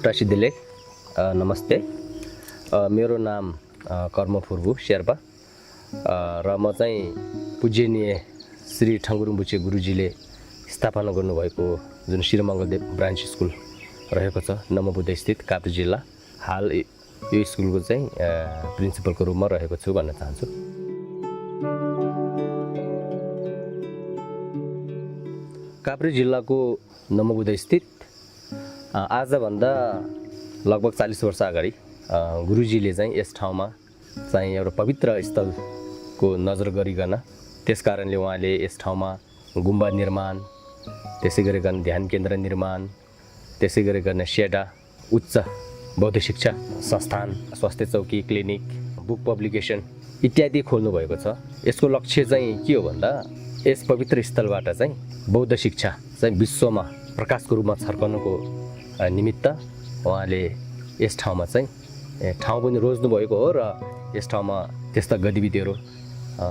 टाशी दिले नमस्ते मेरो नाम कर्म फुर्बु शेर्पा र म चाहिँ पूजनीय श्री ठंगु रिम्पोछे गुरुजीले स्थापना गर्नुभएको जुन श्री मंगलदेव ब्रान्च स्कुल रहेको छ नमो बुद्ध स्थित काप्री जिल्ला हाल यो स्कुलको चाहिँ प्रिन्सिपलको रूपमा रहेको छु भन्न चाहन्छु। काप्री जिल्लाको नमो बुद्ध स्थित आजभन्दा लगभग 40 वर्ष अगाडि गुरुजीले चाहिँ यस ठाउँमा चाहिँ एउटा पवित्र स्थलको नजर गरिकन त्यसकारणले उहाँले यस ठाउँमा गुम्बा निर्माण, त्यसै गरिकन ध्यान केन्द्र निर्माण, त्यसै गरिकन शेडा उच्च बौद्ध शिक्षा संस्थान, स्वास्थ्य चौकी, क्लिनिक, बुक पब्लिकेसन इत्यादि खोल्नु भएको छ। यसको लक्ष्य चाहिँ के हो भन्दा यस पवित्र स्थलबाट चाहिँ बौद्ध शिक्षा चाहिँ विश्वमा प्रकाशको रूपमा छर्कनुको निमित्त उहाँले यस ठाउँमा चाहिँ ठाउँ पनि रोज्नु भएको हो र यस ठाउँमा त्यस्ता गतिविधिहरू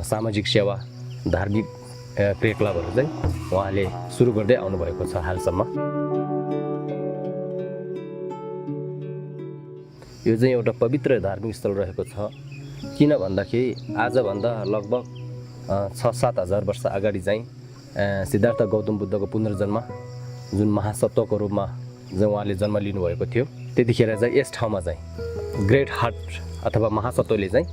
सामाजिक सेवा, धार्मिक क्रियाकलापहरू चाहिँ उहाँले सुरु गर्दै आउनुभएको छ हालसम्म। यो चाहिँ एउटा पवित्र धार्मिक स्थल रहेको छ। किन भन्दाखेरि आजभन्दा लगभग 6-7 हजार वर्ष अगाडि चाहिँ सिद्धार्थ गौतम बुद्धको पुनर्जन्म जुन महासत्वको रूपमा चाहिँ उहाँले जन्म लिनुभएको थियो, त्यतिखेर चाहिँ यस ठाउँमा चाहिँ ग्रेट हार्ट अथवा महासत्वले चाहिँ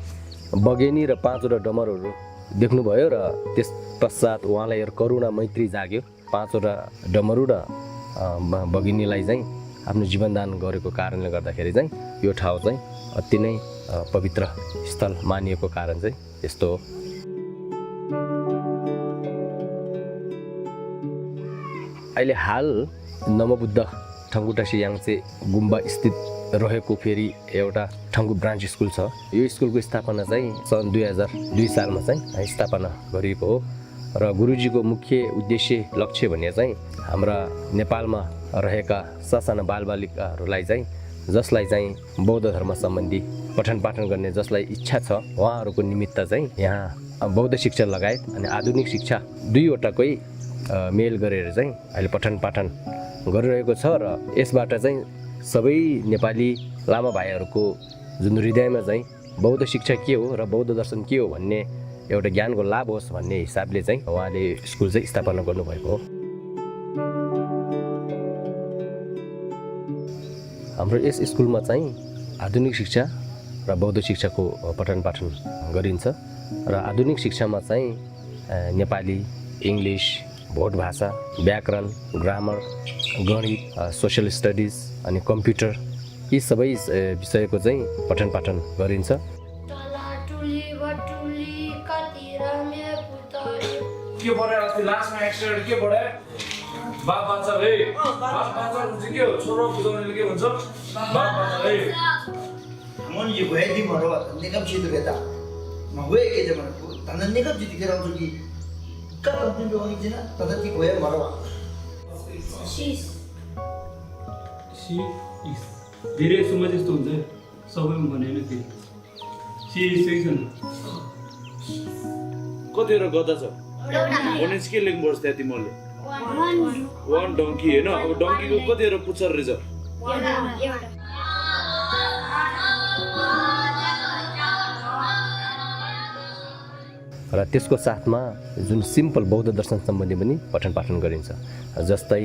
बगेनी र 5वटा डमरहरू देख्नुभयो र त्यस पश्चात उहाँलाई करुणा मैत्री जाग्यो। 5वटा डमरू र बगेनीलाई चाहिँ आफ्नो जीवनदान गरेको कारणले गर्दाखेरि चाहिँ यो ठाउँ चाहिँ अति नै पवित्र स्थल मानिएको कारण चाहिँ यस्तो हो। अहिले हाल नमो बुद्ध ठंगु टाशी याङचे गुम्बा स्थित रहेको फेरि एउटा ठंगु ब्रान्च स्कुल छ। यो स्कुलको स्थापना चाहिँ सन् 2002 सालमा चाहिँ स्थापना गरिएको हो र गुरुजीको मुख्य उद्देश्य लक्ष्य भने चाहिँ हाम्रा नेपालमा रहेका सासाना बालबालिकाहरूलाई चाहिँ जसलाई चाहिँ बौद्ध धर्म सम्बन्धी पठन पाठन गर्ने जसलाई इच्छा छ उहाँहरूको निमित्त चाहिँ यहाँ बौद्ध शिक्षा लगायत अनि आधुनिक शिक्षा दुईवटाकै मेल गरेर चाहिँ अहिले पठन पाठन गरिरहेको छ र यसबाट चाहिँ सबै नेपाली लामा भाइहरूको जुन हृदयमा चाहिँ बौद्ध शिक्षा के हो र बौद्ध दर्शन के हो भन्ने एउटा ज्ञानको लाभ होस् भन्ने हिसाबले चाहिँ उहाँले स्कुल चाहिँ स्थापना गर्नुभएको हो। हाम्रो यस स्कुलमा चाहिँ आधुनिक शिक्षा र बौद्ध शिक्षाको पठन पाठन गरिन्छ र आधुनिक शिक्षामा चाहिँ नेपाली, इङ्ग्लिस, भोट भाषा, व्याकरण, ग्रामर, गणित, सोशल स्टडिज अनि कम्प्युटर यी सबै विषयको चाहिँ पठन पाठन गरिन्छ। के बडे अस्ति लास्टमा एक्सिडेन्ट के बडे बाप बाचा रे बाप बाचा हुन्छ के हो छोरो बुझाउनेले के हुन्छ बाप बाचा रे मन यो भए दि मरो निकम छिटो बेटा म वे के जमा तन निकम जिति के राउँछु कि का कम्प्लेन गर्ने छैन तथा कि भए मरो सी इस धेरै समय जस्तो हुन्छ सबैमा भनेन फेरि सी सेक्सन कतिवटा गदा छ भनेपछि के लेख्नुपर्छ त्यहाँ तिमीहरूले 1 डङ्की हैन। अब डङ्कीको कतिवटा पुच्छर रहेछ र त्यसको साथमा जुन सिम्पल बौद्ध दर्शन सम्बन्धी पनि पठन पाठन गरिन्छ जस्तै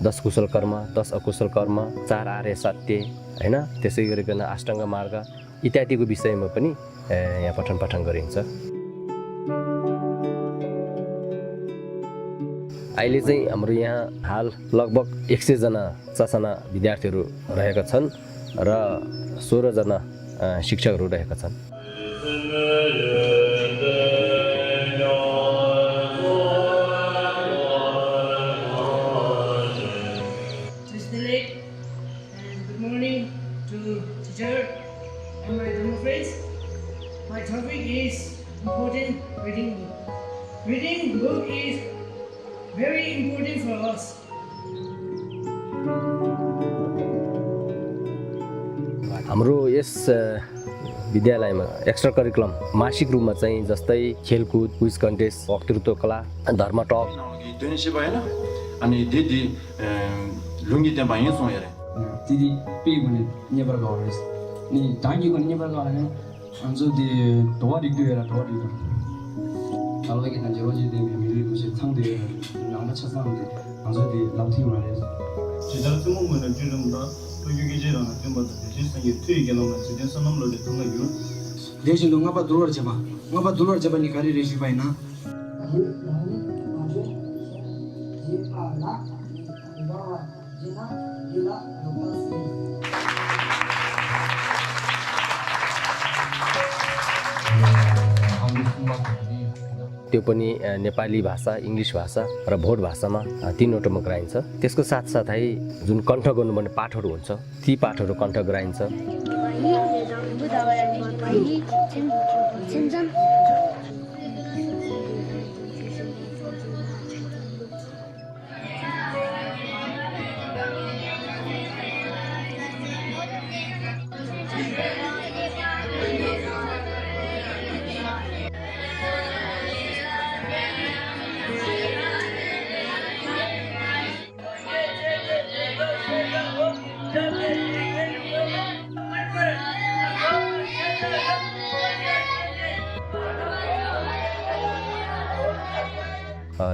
10 कुशल कर्म, 10 अकुशल कर्म, 4 आर्य सत्य हैन, त्यसै गरिकन अष्टाङ्ग मार्ग इत्यादिको विषयमा पनि यहाँ पठन पाठन गरिन्छ। अहिले चाहिँ हाम्रो यहाँ हाल लगभग 100 जना चासना विद्यार्थीहरू रहेका छन् र 16 जना शिक्षकहरू रहेका छन्। My topic is important reading book is very important for us. हाम्रो यस विद्यालयमा एक्स्ट्रा करिकुलम मासिक रूपमा चाहिँ जस्तै खेलकुद, क्विज कन्टेस्ट, वक्तृत्व कला, धर्म टक अनि दिदी लुङ्गी त्यहाँ भाइ सो हेरे Dvip भने नेपालको हो नि टाङ्गीको नेपालको होइन अन्त त्यो ढोडी दुएर ढोडी अलग के तंजे रोजी दे मिली कुछ थंग दे नाम अच्छा सा दे अन्त त्यो लाउथि मारे 제대로 주문을 주름다 여기 제라나 좀 받을 수 있는 게 되게 너무 진짜 선물로 됐던 거요. 대신 너가 돌아올 잡아. 너가 돌아올 잡아 니 가리 레시 바이나. त्यो पनि नेपाली भाषा इङ्ग्लिस भाषा र भोट भाषामा तीनवटामा गराइन्छ त्यसको साथसाथै जुन कण्ठ गर्नुपर्ने पाठहरू हुन्छ ती पाठहरू कण्ठ गराइन्छ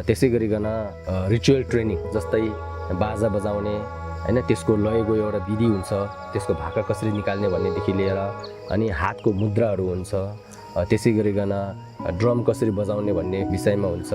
त्यसै गरिकन रिचुअल ट्रेनिङ जस्तै बाजा बजाउने हैन त्यसको लयको एउटा विधि हुन्छ त्यसको भाका कसरी निकाल्ने भन्नेदेखि लिएर अनि हातको मुद्राहरू हुन्छ त्यसै गरिकन ड्रम कसरी बजाउने भन्ने विषयमा हुन्छ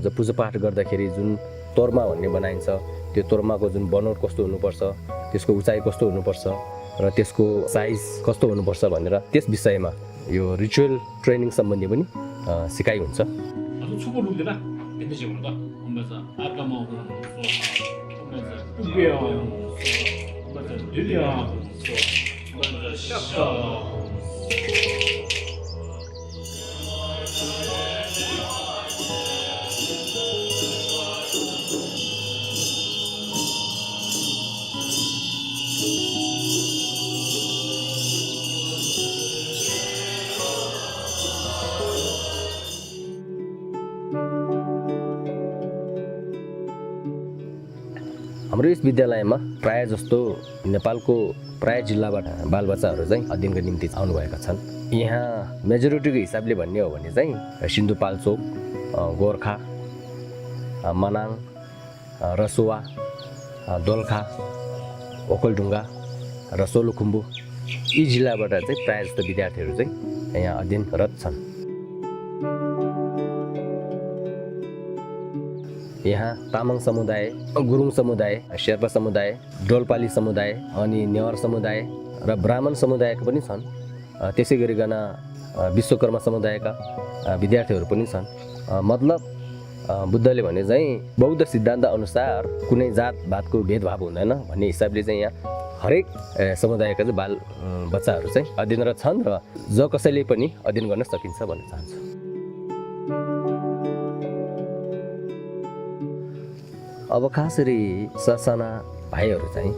जो पूजापाठ गर्दाखेरि जुन तोर्मा भन्ने बनाइन्छ त्यो तोर्माको जुन बनोट कस्तो हुनुपर्छ त्यसको उचाइ कस्तो हुनुपर्छ र त्यसको साइज कस्तो हुनुपर्छ भनेर त्यस विषयमा यो रिचुअल ट्रेनिङ सम्बन्धी पनि सिकाइ हुन्छ हाम्रो यस विद्यालयमा प्राय जस्तो नेपालको प्राय जिल्लाबाट बालबच्चाहरू चाहिँ अध्ययनका निम्ति आउनुभएका छन् यहाँ मेजोरिटीको हिसाबले भन्ने हो भने चाहिँ सिन्धुपाल्चोक गोर्खा मनाङ रसुवा दोलखा ओखलढुङ्गा र सोलुखुम्बु यी जिल्लाबाट चाहिँ प्राय जस्तो विद्यार्थीहरू चाहिँ यहाँ अध्ययनरत छन् यहाँ तामाङ समुदाय गुरुङ समुदाय शेर्पा समुदाय डोल्पाली समुदाय अनि नेवार समुदाय र ब्राह्मण समुदायका पनि छन् त्यसै गरिकन विश्वकर्मा समुदायका विद्यार्थीहरू पनि छन् मतलब बुद्धले भने चाहिँ बौद्ध सिद्धान्त अनुसार कुनै जातभातको भेदभाव हुँदैन भन्ने हिसाबले चाहिँ यहाँ हरेक समुदायका चाहिँ बाल बच्चाहरू चाहिँ अध्ययनरत छन् र जो कसैले पनि अध्ययन गर्न सकिन्छ भन्न चाहन्छु अब खासरी ससाना भाइहरू चाहिँ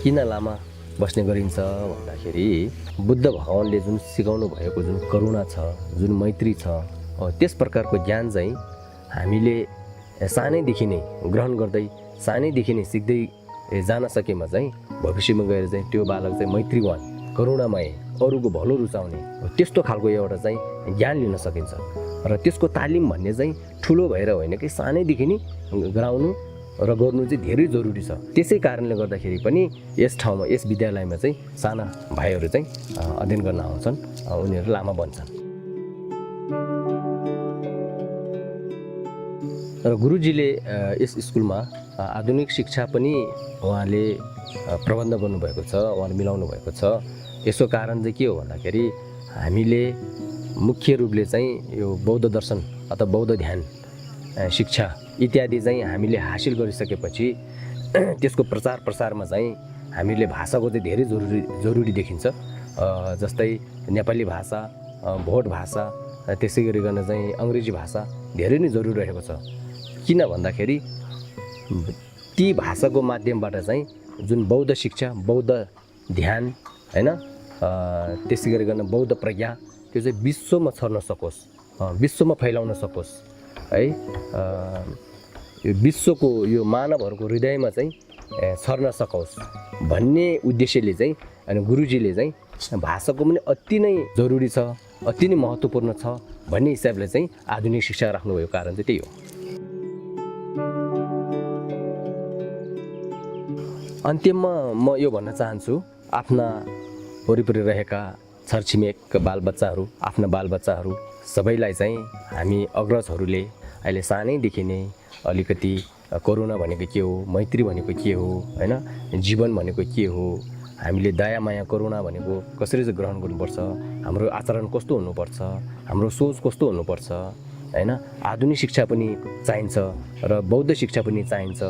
किन लामा बस्ने गरिन्छ भन्दाखेरि बुद्ध भगवानले जुन सिकाउनु भएको जुन करुणा छ जुन मैत्री छ त्यस प्रकारको ज्ञान चाहिँ हामीले सानैदेखि नै ग्रहण गर्दै सानैदेखि नै सिक्दै जान सकेमा चाहिँ भविष्यमा गएर चाहिँ त्यो बालक चाहिँ मैत्रीवान करुणामय अरूको भलो रुचाउने त्यस्तो खालको एउटा चाहिँ ज्ञान लिन सकिन्छ र त्यसको तालिम भन्ने चाहिँ ठुलो भएर होइन कि सानैदेखि नै गराउनु र गर्नु चाहिँ धेरै जरुरी छ त्यसै कारणले गर्दाखेरि पनि यस ठाउँमा यस विद्यालयमा चाहिँ साना भाइहरू चाहिँ अध्ययन गर्न आउँछन् उनीहरू लामा बन्छन् र गुरुजीले यस स्कुलमा आधुनिक शिक्षा पनि उहाँले प्रबन्ध गर्नुभएको छ, उहाँले मिलाउनु भएको छ। यसको कारण चाहिँ के हो भन्दाखेरि हामीले मुख्य रूपले चाहिँ यो बौद्ध दर्शन अथवा बौद्ध ध्यान शिक्षा इत्यादि चाहिँ हामीले हासिल गरिसकेपछि त्यसको प्रचार प्रसारमा चाहिँ हामीले भाषाको चाहिँ धेरै जरुरी देखिन्छ। जस्तै नेपाली भाषा, भोट भाषा, त्यसै गरिकन चाहिँ अङ्ग्रेजी भाषा धेरै नै जरुरी रहेको छ। किन भन्दाखेरि ती भाषाको माध्यमबाट चाहिँ जुन बौद्ध शिक्षा, बौद्ध ध्यान हैन, त्यसै गरिकन बौद्ध प्रज्ञा त्यो चाहिँ विश्वमा छर्न सकोस्, विश्वमा फैलाउन सकोस् है। यो विश्वको यो मानवहरूको हृदयमा चाहिँ छर्न सकोस् भन्ने उद्देश्यले चाहिँ अनि गुरुजीले चाहिँ भाषाको पनि अति नै जरुरी छ, अति नै महत्त्वपूर्ण छ भन्ने हिसाबले चाहिँ आधुनिक शिक्षा राख्नुभएको कारण चाहिँ त्यही हो। अन्त्यमा म यो भन्न चाहन्छु, आफ्ना वरिपरि रहेका छरछिमेक बालबच्चाहरू, आफ्ना बालबच्चाहरू सबैलाई चाहिँ हामी अग्रजहरूले अहिले सानैदेखि नै अलिकति करुणा भनेको के हो, मैत्री भनेको के हो हैन, जीवन भनेको के हो, हामीले दया माया करुणा भनेको कसरी चाहिँ ग्रहण गर्नुपर्छ, हाम्रो आचरण कस्तो हुनुपर्छ, हाम्रो सोच कस्तो हुनुपर्छ हैन, आधुनिक शिक्षा पनि चाहिन्छ र बौद्ध शिक्षा पनि चाहिन्छ।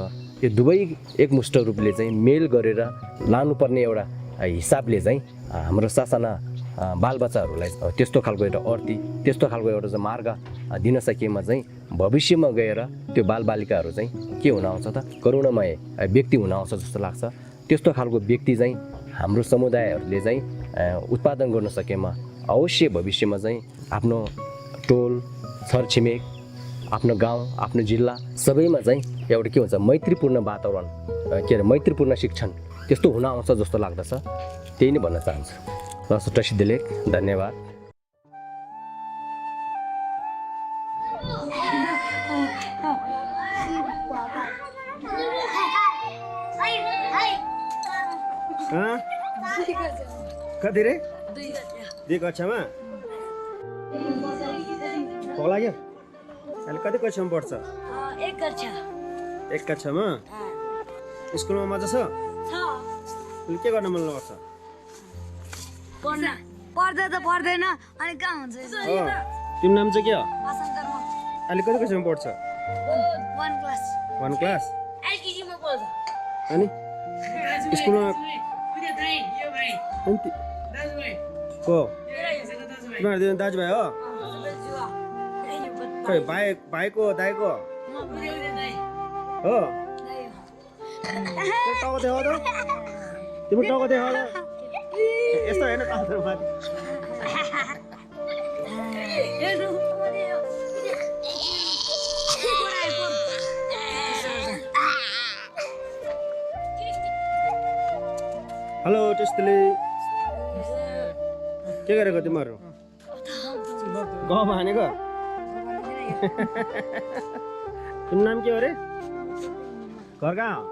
यो दुवै एकमुष्ट रूपले चाहिँ मेल गरेर लानुपर्ने एउटा हिसाबले चाहिँ हाम्रो सासाना बालबच्चाहरूलाई त्यस्तो खालको एउटा अर्थी, त्यस्तो खालको एउटा चाहिँ मार्ग दिन सकेमा चाहिँ भविष्यमा गएर त्यो बालबालिकाहरू चाहिँ के हुन आउँछ त, करुणामय व्यक्ति हुन आउँछ जस्तो लाग्छ। त्यस्तो खालको व्यक्ति चाहिँ हाम्रो समुदायहरूले चाहिँ उत्पादन गर्न सकेमा अवश्य भविष्यमा चाहिँ आफ्नो टोल, छरछिमेक, आफ्नो गाउँ, आफ्नो जिल्ला सबैमा चाहिँ एउटा के हुन्छ मैत्रीपूर्ण वातावरण, के अरे मैत्रीपूर्ण शिक्षण त्यस्तो हुन आउँछ जस्तो लाग्दछ। त्यही नै भन्न चाहन्छु। Tashi दिलेक, धन्यवाद। कति रे? 2 कक्षामा? भोक लाग्यो? अहिले कति कक्षामा पढ्छ? 1 कक्षा। 1 कक्षामा? स्कुलमा मजा छ? के गर्न मन लाग्छ? पढ्दा त पढ्दैन अनि कहाँ हुन्छ? तिम्रो नाम चाहिँ के हो? अहिले कति कक्षामा पढ्छ? 1 क्लास। 1 क्लास? एलकेजी मा पढ्छ। अनि स्कुलमा को? तिमीहरू दुईजना दाजुभाइ हो? खै भाइको दाइको हो? टाउको देखाउ त, तिम्रो टाउको देखाउ त। यस्तो होइन टाउको माथि। हेलो टेस्टले के गरेको तिमीहरू? गाउँमा हानेको? तिम्रो नाम के हो रे? घर कहाँ हो?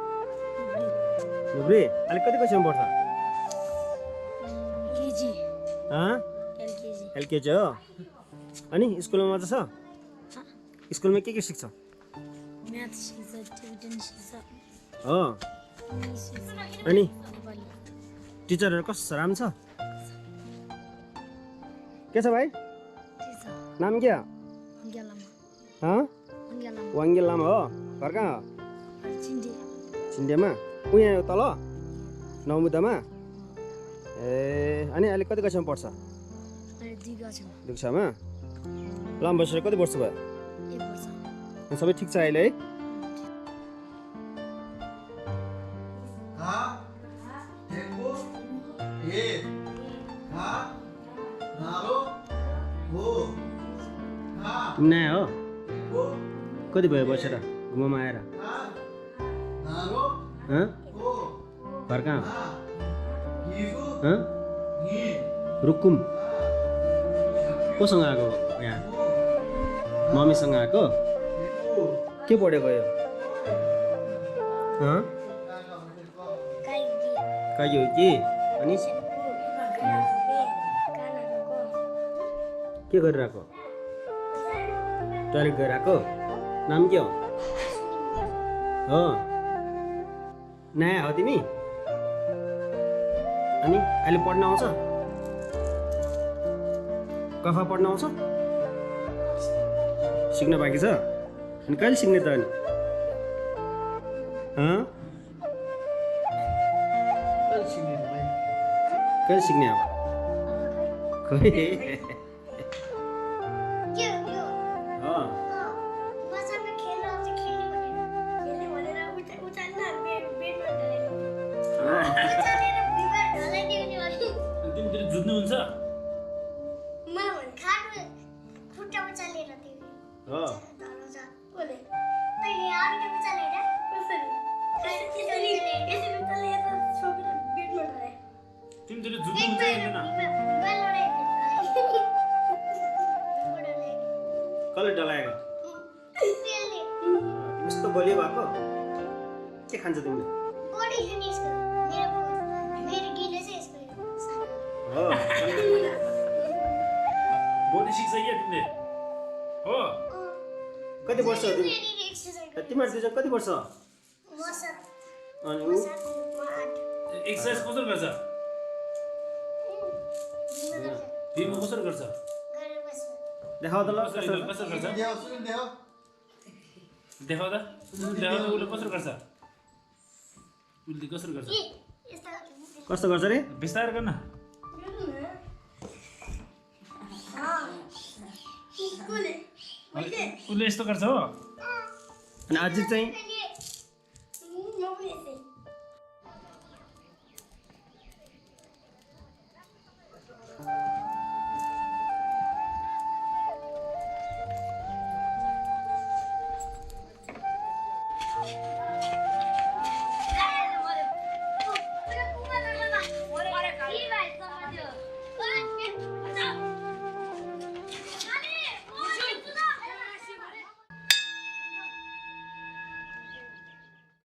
धुब्री। अहिले कति कक्षामा पढ्छ? एलकेजी हो? अनि स्कुलमा मजा छ? स्कुलमा के सिक्छ? म्याथ सिक्छ, टिबिटन सिक्छ। हो? अनि टिचरहरू कस्तो राम्रो छ? के छ भाइ? नाम के हो? वाङ्गे लामा हो? घर कहाँ हो? छिन्डेमा? उहाँ तल नमो बुद्धमा? ए, अनि अहिले कति कक्षामा पढ्छ? 2 कक्षामा? लामा बसेर कति वर्ष भयो? 1 वर्ष। सबै ठिक छ अहिले है? नयाँ हो? कति भयो बसेर घुममा आएर? घर कहाँ हो? रुकुम। कोसँग आएको यहाँ? मम्मीसँग आएको? के पढेको यो? काई हो कि? अनि के गरिरहेको? टोइलेट गइरहेको? नाम के हो? हो नयाँ हो तिमी अनि अहिले पढ्न आउँछ कफा पढ्न आउँछ सिक्न बाँकी छ अनि कहिले सिक्ने त अनि कहिले सिक्ने अब खोइ तिमीले जुत्नुहुन्छ तिमीले जुत्नुहुन्छ कसले डलाएको यस्तो बलियो भएको के खान्छ तिमीले बोडी सिक्छ क्या तिमीले हो कति वर्ष हो तिमी तिमीहरू दुईजना कति वर्ष अनि ऊ एक्सर्साइज कसरी गर्छ तिमी कसरी गर्छ देखाउ त ल कसरी गर्छ देखाउ त उसले कसरी गर्छ उसले कसरी गर्छ कस्तो गर्छ रे बिस्तारै गर्न उसले उसले यस्तो गर्छ हो अनि अझै चाहिँ